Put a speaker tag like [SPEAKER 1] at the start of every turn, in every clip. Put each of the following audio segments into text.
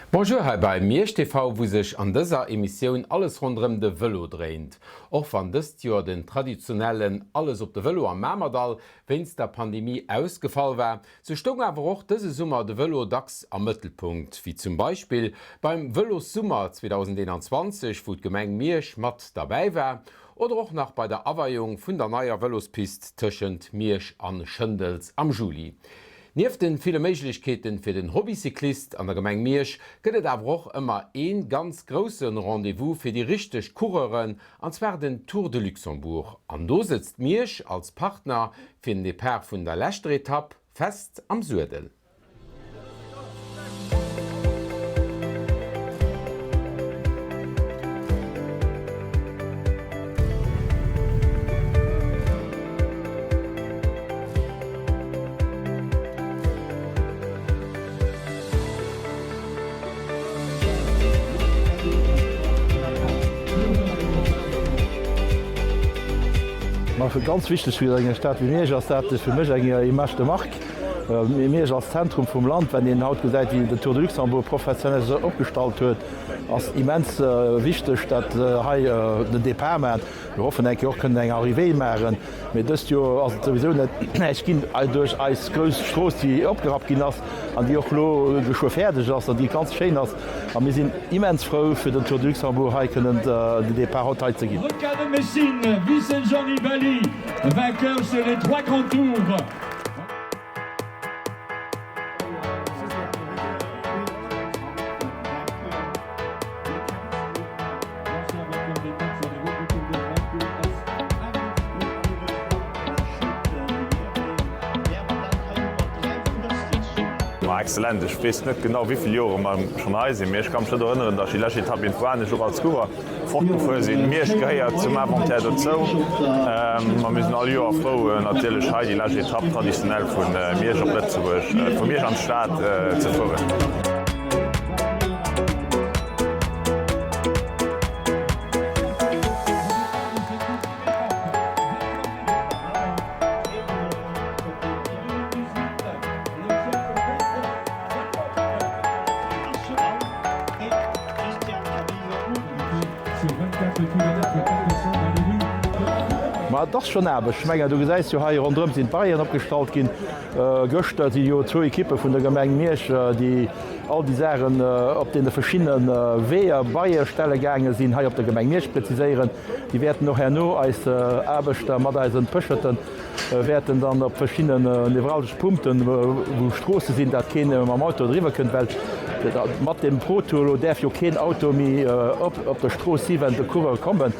[SPEAKER 1] Bonjour hei bei Miersch TV, wou sech an dëser Emissioun alles ronderëm de Vëlo dréint. Och wann dëst Joer den traditionellen Alles op de Vëlo am Mamerdall wéinst der Pandemie ausgefall war, sou stoung awer och dëse Summer de Vëlo dacks am Mëttelpunkt, wéi zum Beispill beim Vëlossummer 2021, wou d'Gemeng Miersch mat derbäi war, oder och nach bei der Aweiung vun der neier Vëlospist tëschent Miersch an Schëndels am Juli. Nieft den ville Méiglechkeeten fir den Hobbycyclist an der Gemeng Miersch gëtt et awer och ëmmer een ganz groussen Rendez-vous fir déi richteg Coureuren, an zwar den Tour de Luxembourg. An do sëtzt Miersch als Partner fir den Depart vun der leschter Etapp fest am Suedel.
[SPEAKER 2] Ma ganz wichteg fir eng Stad wéi Miersch ass dat fir mech eng Image de marque. Miersch als Zentrum vum Land, wenn een haut gesäit, wéi den Tour de Luxembourg professionell sech opgestallt huet, ass immens wichteg, dat hei den Depart maachen. Mir hoffen eng Kéier och kënnen eng Arrivée maachen. Mee dëst Joer ass et souwisou net näischt ginn duerch eis grouss Strooss, déi opgerappt ginn ass an déi och elo geschwë fäerdeg ass an déi ganz schéin ass. A mir sinn immens frou, fir den Tour de Luxembourg hei kënnen den Depart haut hei ze ginn.
[SPEAKER 3] Rocade Messine, Vicenzo Nibali, vainqueur sur les trois grands tours.
[SPEAKER 4] War excellent. Ech weess net genau wéivill Joere mer schonn hei sinn, mee ech ka mech net erënneren, datt ech déi lescht Etapp iergendwou anescht och als Coureur fortgefuer sinn. Miersch gehéiert zum Inventaire dozou. Ma mir sinn all Joer frou natierlech hei déi lescht Etapp traditionell vu Miersch op Lëtzebuerg, vu Miersch an d'Stad ze fueren.
[SPEAKER 2] Ma et ass schonn Aarbecht. Ech mengen, du gesäis jo hei ronderëm sinn d'Barrièren opgestallt ginn. Gëschter si jo zwou Ekippe vun der Gemeng Miersch, déi all déi Saachen op deene verschiddene Weeër Barrièrë stelle gaange sinn, hei op der Gemeng Miersch präziséieren. Déi wäerten och herno eis Aarbechter mat eisen Pëscherten wäerten dann op verschiddenen nevralgesch Punkten, wou Stroosse sinn, dat keen mam Auto driwwer kënnt, well mat deem ProTour elo däerf jo keen Auto méi op der Strooss si wenn de Coureur kommen.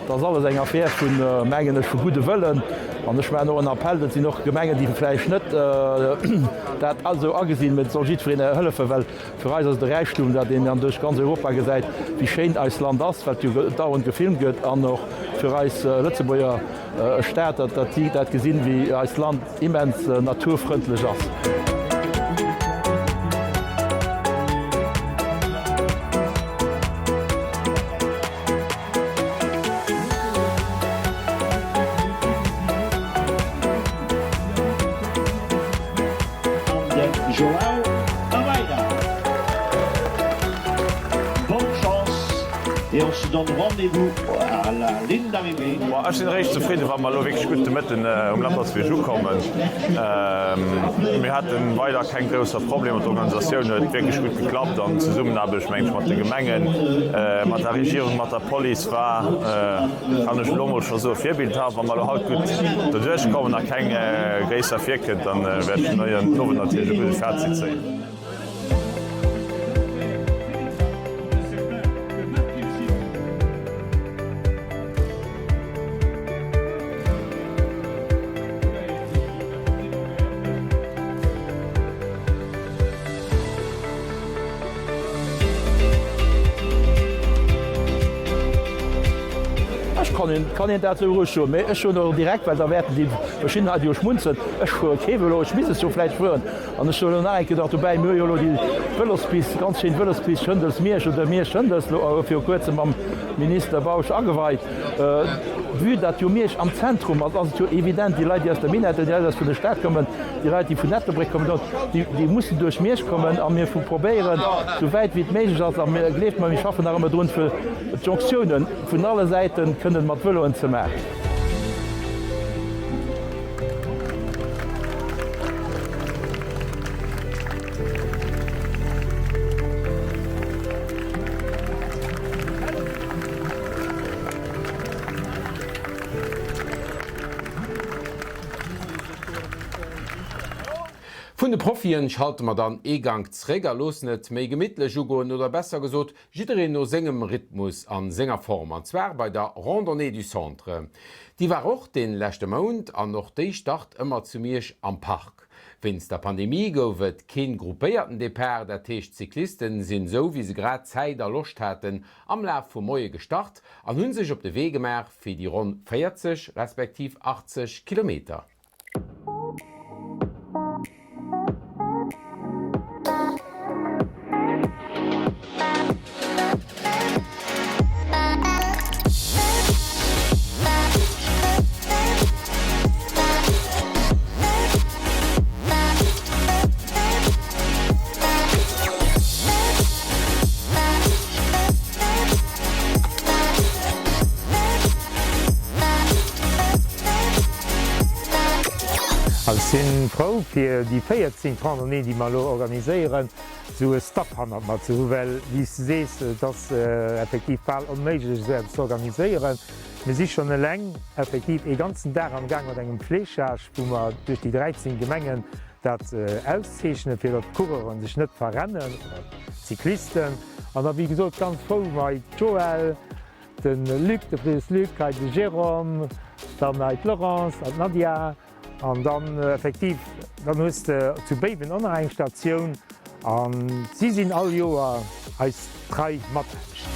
[SPEAKER 2] Dat ass alles eng Affär vun, mengen ech, vu gudde Wëllen. An ech maachen och en Appell, dat sinn och Gemengen, déi vläicht net dat esou agesinn, mä et soll jiddwereen hëllefen, well fir eis ass et e Räichtum, dat een dann duerch ganz Europa gesäit, wéi schéin eist Land ass, wat jo dauernd gefilmt gëtt, an och fir eis Lëtzebuerger Stad, datt si dat gesinn, wéi eist Land immens naturfrëndlech ass.
[SPEAKER 5] An de Joao Almeida. Bonne chance et on se donne rendez-vous à la ligne d'arrivée.
[SPEAKER 4] Bon, ech sinn eréischt zefridden, wa mer elo wierklech gutt de Mëtten um Lampertsbierg ukommen. Mir haten weider keng grousser Problemer. D'Organisatioun huet wierklech gutt geklappt an d'Zesummenaarbecht, meng ech, mat de Gemengen, mat der Regierung, mat der Police war, kann ech elo mol scho soen, virbildhaft. Wa mer elo haut gutt doduerch kommen a keng gréisser virkënnt, dann wäert ech den Owend natierlech e gudde Fazit zéien.
[SPEAKER 2] Ech. Kann een, kann een dat esou roueg soen. Mee ech soen och direkt, well da wäerten déi verschidden Leit jo schmunzeln, ech fuere kee Vëlo, ech misst es jo vläicht fueren. An ech soen elo nach eng Kéier nach dobäi, mir hu jo elo déi Vëlospist, ganz schéin Vëlospist Schëndels-Miersch oder Miersch-Schëndels elo viru kuerzem mam Minister Bausch ageweit. Vue datt jo Miersch am Zentrum ass, ass et jo evident, déi Leit, déi aus der Minette, déi Leit aus vun der Stad kommen, déi Leit, déi vun Ettelbréck kommen, déi, déi mussen duerch Miersch kommen. A mir probéieren, esou wäit wéi et méiglech ass, a mir, gleeft mer, mir schaffen nach ëmmer drun, fir d'Jonctiounen vun alle Säite kënnen mat Vëloen ze maachen.
[SPEAKER 1] Vun de Profien schalte mer dann ee Gank zréck a loossen et méi gemittlech ugoen, oder besser gesot, jiddereen no sengem Rhythmus an senger Form, an zwar bei der Randonnée du Centre. Déi war och dee leschte Mount an och déi start ëmmer zu Miersch am Park. Wéinst der Pandemie gouf et keen gruppéierten Depart, dat heescht d'Cyclisten sinn sou wéi se grad Zäit a Loscht haten am Laf vum Moie gestart an hunn sech op de Wee gemaach fir déi ronn 40 respektiv 80 Kilometer.
[SPEAKER 6] Also ech sinn frou fir déi 14 Randonnée déi mer elo organiséieren, esou e Staff hannert mer ze hu well wéi s de sees, et ass effektiv bal onméiglech esou eppes ze organiséieren. Mir si schonn eleng effektiv ee ganzen Dag am Gaang mat engem Fléchage wou mer duerch déi 13 Gemengen dat auszeechnen, fir datt d'Coureuren sech net verrennen oder d'Cyclisten. An da wéi gesot ganz frou hei d'Joëlle, de Luc, de Friedrichs Luc, hei de Jérôme, dann hei d'Laurence an d'Nadia. An dann effektiv, dann hues de zu Béiwen och nach eng Statioun an si sinn all Joer eis trei Mataarbechter.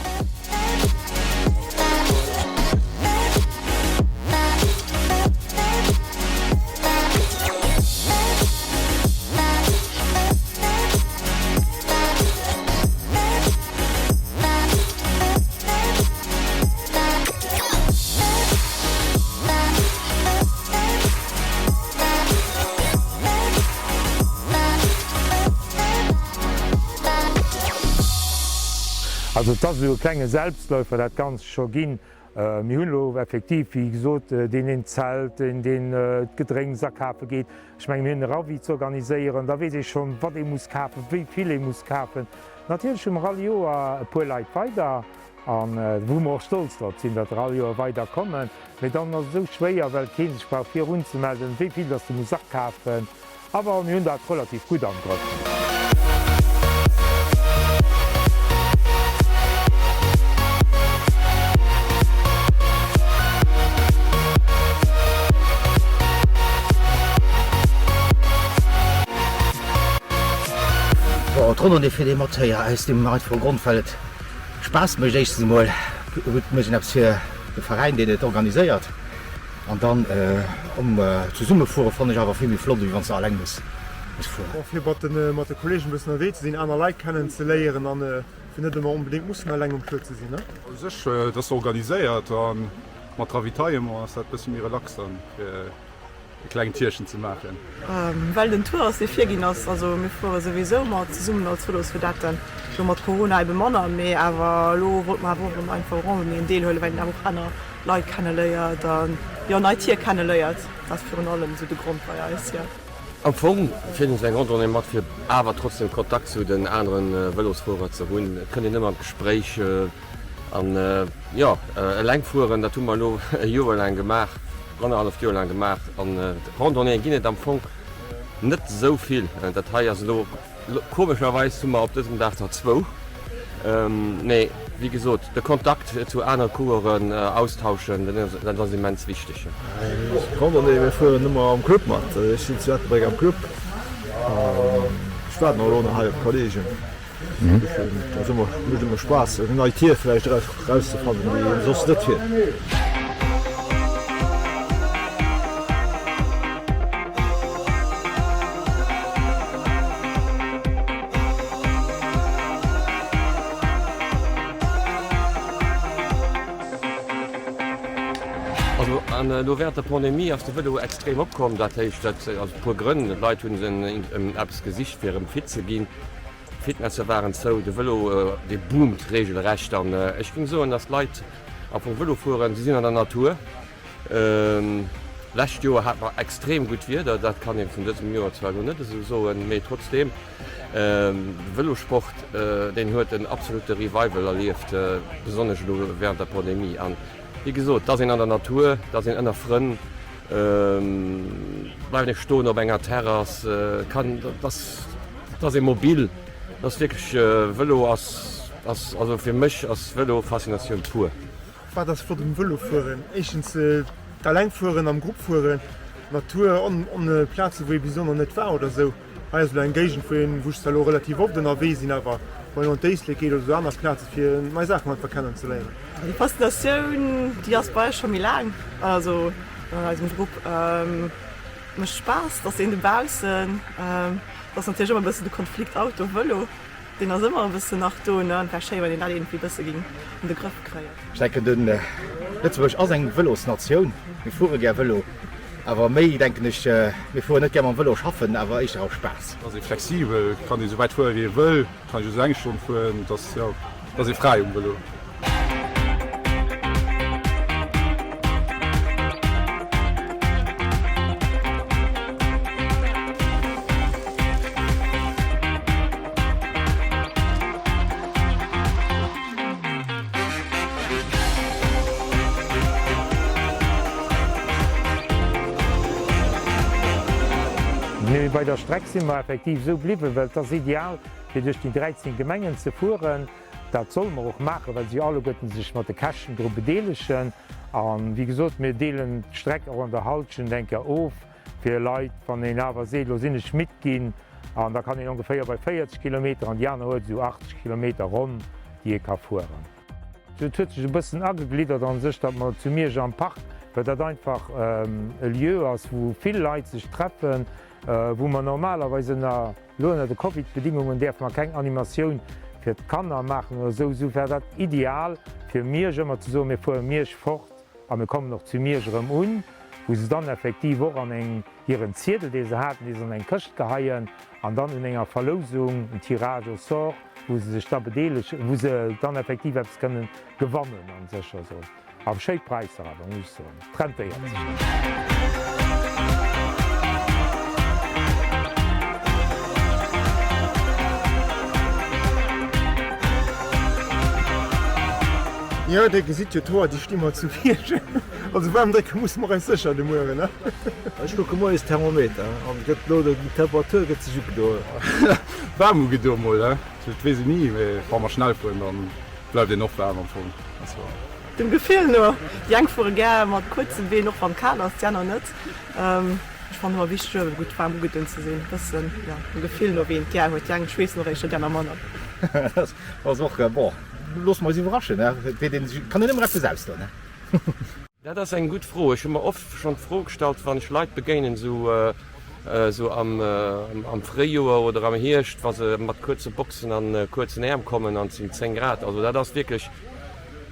[SPEAKER 6] Also et ass esou e klenge Selbstläufer dat Ganzt scho ginn. Mir hunn elo effektiv, wéi gesot, deen een Zelt, deen deen d'Gedrénks akafe geet. Ech menge mir hunn e Ravi z'organiséieren, da weess ee schonn, wat ee muss kafen, wéi vill ee muss kafen. Natierlech hu mer all Joer e puer Leit weider an wou mer och stolz drop sinn, datt der all Joer weider kommen. Mee dann ass et esou schwéier, well kee sech brauch virunzemelden, wéi vill datt de muss akafen. Awer mir hunn dat relativ gutt am Grëff.
[SPEAKER 7] Bon, d'Randonnée fiert ee mat, jo, aus deem einfache Grond, well et Spaass mécht éischtens emol, et mécht een eppes fir de Veräin, deen et organiséiert. An dann om zesumme fuere fannen ech awer vill méi flott ewéi wanns de alleng muss fueren.
[SPEAKER 8] Bon fir mat den mat de Kollegen e bëssen ënnerwee ze sinn, aner Leit kennen ze léieren an fir net ëmmer onbedéngt mussen alleng um Tour ze sinn.
[SPEAKER 9] U sech et ass organiséiert an mat Ravitaillement ass dat bësse méi relax dann fir e klengt Tierchen ze maachen.
[SPEAKER 10] Well den Tour ass dee virginn ass, also mir fuere souwisou mat zesummen als Vëlosvedetten, lo mat Corona ebe manner, mee awer elo wollte mer awer och erëm einfach Randonnéeën deelhuelen, well een awer och aner Leit kenneléiert an jo nei Tier kenneléiert. Dat ass virun allem esou de Grond bei eis, jo.
[SPEAKER 11] Am Fong fiert een sou eng Randonnée mat fir awer trotzdem Kontakt zu den aneren Vëlosfuerer ze hunn. Et kënnt een ëmmer an d'Gespréich an jo eleng fueren, dat hu mer elo e Joer laang gemaach, annerhalleft Joer laang gemaach an Randonnéeë ginn et am Fong net esou vill. Dat hei ass elo Komescherweis hu mer op dësem Dag der zwou. Mee wéi gesot, de Kontakt zu anere Coureuren austauschen, dat ass immens wichteg.
[SPEAKER 12] Randonnée, mir fueren ëmmer am Club mat. Ech sinn zu Ettelbréck am Club. Ech waarden och elo nach hei op d'Kollegen. Dat ass ëmmer, mécht ëmmer Spaass, eng nei Tier vläicht erauszefannen, déi een soss net fiert.
[SPEAKER 11] An elo wärend der Pandemie ass de Vëlo extrem opkomm. Dat heescht, dat aus e puer Grënn, D'Leit hunn eppes gesicht, fir erëm fit ze ginn. D'Fitnesse waren zou. De Vëlo, dee boomt reegelrecht. An ech géing soen, datt d'Leit am Fong Vëlo fueren, si sinn an der Natur. Lescht Joer hate mer extrem gutt Wieder, dat kann ee vun dësem Joer zwar elo net esou soen, mee trotzdeem, de Vëlosport, deen huet en absolute Revival erlieft, besonnesch elo wärend der Pandemie. An wéi gesot, et ass een an der Natur, et ass een ënner Frënn, bleift ee stoen op enger Terrass, kann, et ass, et ass ee mobil, et ass wierklech, Vëlo ass, ass, also fir mech ass Vëlo Faszinatioun pur.
[SPEAKER 8] Wat ass flott um Vëlo fueren? Éischtens d'alleng fueren, am Grupp fueren, Natur, on Plazen wou ee bis elo nach net war oder sou. Hei ass elo eng Géigend wou een, wou ech zwar elo relativ oft ënnerwee sinn, awer wou een an d'Éislek geet oder sou aner Plaze fir nei Saachen einfach kennen ze léieren.
[SPEAKER 10] Déi Faszinatioun déi ass bei eis scho méi laang, also an eisem Grupp. Mécht Spaass, dass een dobaussen, et ass natierlech ëmmer e bëssen de Konflikt Auto, Vëlo. Deen ass ëmmer e bëssen nach do, ne? An et wär schéi, wann een dat iergendwéi e bësse géing an de Grëff kréien.
[SPEAKER 7] Ech denken, de Lëtzebuerg ass eng Vëlosnatioun. Mir fuere gär Vëlo, awer méi, denken ech, mir fueren net gär mam Vëlo schaffen, awer éischter aus Spaass.
[SPEAKER 9] Et ass ee flexibel, et kann ee sou wäit fuere wéi ee wëll, et kann ee just eng Stonn fueren, et ass, jo, et ass ee fräi um Vëlo.
[SPEAKER 6] Bei der Streck si mer effektiv esou bliwwen, well et ass ideal, fir duerch déi 13 Gemengen ze fueren. Dat solle mer och maachen, well si alleguerten sech mat de Käschten dru bedeelegen. A wéi gesot, mir deelen d'Streck och an der Halschent eng Kéier of, fir Leit, wann een awer seet, elo sinn ech midd ginn, an da kann een ongeféier bei 40 Kilometer an déi aner huet esou 80 Kilometer ronn, déi ee ka fueren. Et huet sech e bëssen agegliddert an sech, datt mer zu Miersch am Park, well dat einfach e Lieu ass, wou vill Leit sech treffen, wou mer normalerweis ënner, elo ënner de Covid-Bedingungen däerfe mer keng Animatioun fir d'Kanner maachen oder esou, esou war dat ideal fir Miersch ëmmer ze soen, mir fuere Miersch fort a mir kommen och zu Miersch erëm un, wou se dann effektiv och an eng, hiren Ziedel, dee se haten, dee se an eng Këscht geheien an dann un enger Verlousung, en Tirage au sort, wou se sech da bedeelegen, wou se dann effektiv eppes kënnen gewannen an sech. Also. A schéi Präisser awer, muss ech soen. Et rentéiert sech.
[SPEAKER 8] Jo, dir gesitt jo d'Hoer, déi sti mer zu Bierg. Also waarm drécke musse mer eis sécher de Mueren, ne?
[SPEAKER 12] Ech kucke moies Thermometer an gëtt elo den Temperatur gëtt sech ugedoen.
[SPEAKER 9] Waarm ugedoen mol, he? Et weess een ni, mee wa mer schnell fueren, dann bleift een och waarm am Fong.
[SPEAKER 10] Dem Gefill no, déi eng fuere gär mat kuerze Been, och wann et kal ass, déi aner net. Ech fannen ëmmer wichteg, ebe gutt waarm ugedunn ze sinn, bëssen, jo, dem Gefill no, wéi een et gär huet. Déi eng schweessen och éischter, déi aner manner.
[SPEAKER 7] Dat ass och, bon, loosse mer eis iwwerraschen, et kann een ëmmer eppes ausdoen.
[SPEAKER 11] Dat ass eng gutt Fro. Ech hu mer oft schonn d'Fro gestallt, wann ech Leit begéinen, esou esou am Fréijoer oder am Hierscht, wa se mat kuerze Boxen an kuerzen Äerm kommen an et sinn 10 Grad. Also dat ass wierklech,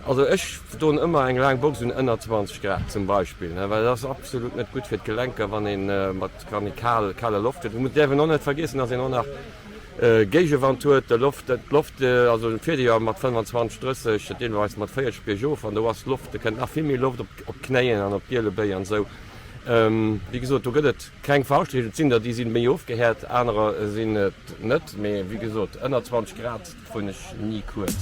[SPEAKER 11] Also ech doen ëmmer eng laang Box un ënner 20 Grad zum Beispill, ne, well et ass absolut net gutt fir d'Gelenker, wann een mat wann ee kal kale Loft huet. Et däerf een och net vergiessen, datt een och nach Géigewand huet, de Loft d'Loft also et fiert ee jo mat 25, 30, deelweis mat 40 biergof an do ass d'Loft, do kënnt nach vill méi Loft op op d'Knéien an op d'Ielebéi an esou. Wéi gesot, do gëtt et keng Fauschtregel. Et sinn der, déi si méi ofgehäert, anerer sinn et net, mee wéi gesot ënner 20 Grad Fueren ech ni kuerz.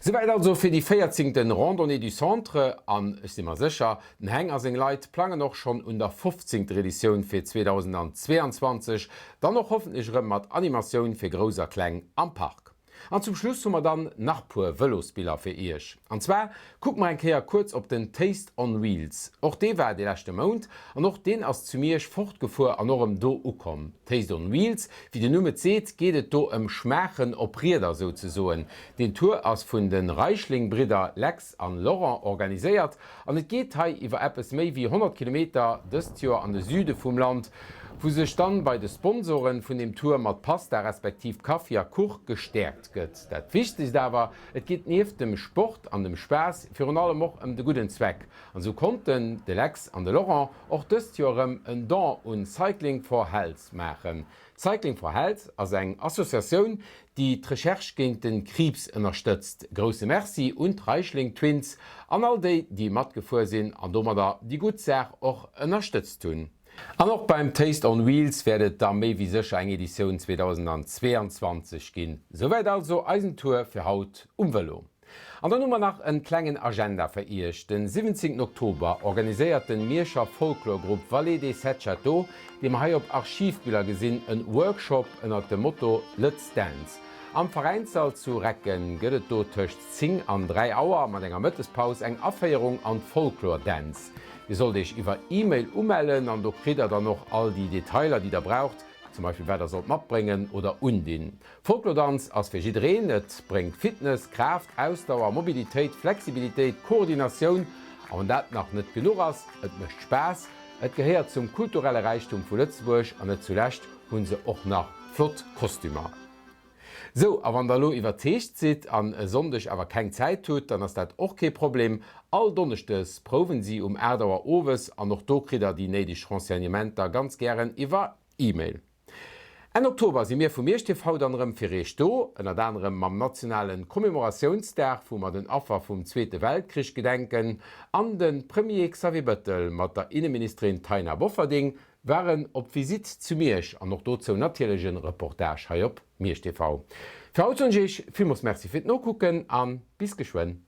[SPEAKER 1] Souwäit also fir déi véierzéngten Randonnée du Centre an ech si mer sécher, Den Heng a seng Leit plangen och schonn un der fofzéngter Editioun fir 2022, dann och hoffentlech erëm mat Animatioun fir Grouss a Kleng am Park. An zum Schluss hu mer dann nach puer Vëlosbiller fir iech. An zwar kucke mer eng Kéier kuerz op den Taste on Wheels. Och dee war de leschte Mount an och deen ass zu Miersch fortgefuer an och erëm do ukomm. Taste on Wheels, wéi den Numm et seet, geet et do ëm Schmaachen op Rieder souzesoen. Deen Tour ass vun de Reichling-Bridder Lex an Laurent organiséiert an et geet hei iwwer eppes méi wéi 100 Kilometer dëst Joer an de Süde vum Land, wou sech dann bei de Sponsoren vun dem Tour mat Pasta respektiv Kaffi a Kuch gestäerkt gëtt. Dat Wichtegst awer, et geet nieft dem Sport an dem Spaass virun allem och ëm de gudden Zweck. An esou konnten de Lex an de Laurent och dëst Joer erëm en Don un Cycling for Health maachen. Cycling for Health ass eng Associatioun, déi d'Recherche géint de Kriibs ënnerstëtzt. Grousse Merci un d'Reichling Twins an all déi, déi matgefuer sinn an domadder déi gutt Saach och ënnerstëtzt hunn. An och beim Taste on Wheels wäert et da méi wéi sécher eng Editioun 2022 ginn. Souwäit also eisen Tour fir haut um Vëlo. An dann hu mer nach en klengen Agenda fir iech. Den 17 Oktober organiséiert den Mierscher Folklorgrupp Vallée des Sept Châteaux, dee mer hei op Archivbiller gesinn, en Workshop ënnert dem Motto Lëtz Dance. Am Veräinssall zu Recken gëtt et do tëscht 10 an 3 Auer mat enger Mëttespaus eng Aféierung an d'Folklordänz. Dir sollt iech iwwer E-Mail umellen an do kritt der dann och all déi Detailer déi der braucht, zum Beispill wat der sollt matbréngen oder undinn. Folklordanz ass fir jiddereen, et bréngt Fitness, Kraaft, Ausdauer, Mobilitéit, Flexibilitéit, Koordinatioun a wann dat nach net genuch ass, et mécht Spaass. Et gehéiert zum kulturelle Räichtum vu Lëtzebuerg an net zulescht hu se och nach flott Kostümer. Sou, a wann der elo iwwerzeegt sidd an e Sonndeg awer keng Zäit hutt, dann ass dat och kee Problem. All Donneschdes prouwen si um 8 Auer owes an och do kritt der déi néideg Renseignementer ganz gären iwwer E-Mail. Enn Oktober si mir vu Miersch TV dann erëm fir Iech do, ënnert anerem mam nationale Commemoratiounsdag, wou mer den Affer vum Zweete Weltkrich gedenken, an de Premier Xavier Bëttel mat der Inneministerin Taina Bofferding waren op Visitt zu Miersch an och dozou natierlech en Reportage hei op Miersch TV. Fir haut soen ech Iech villmools Merci fir d'Nokucken an bis geschwënn.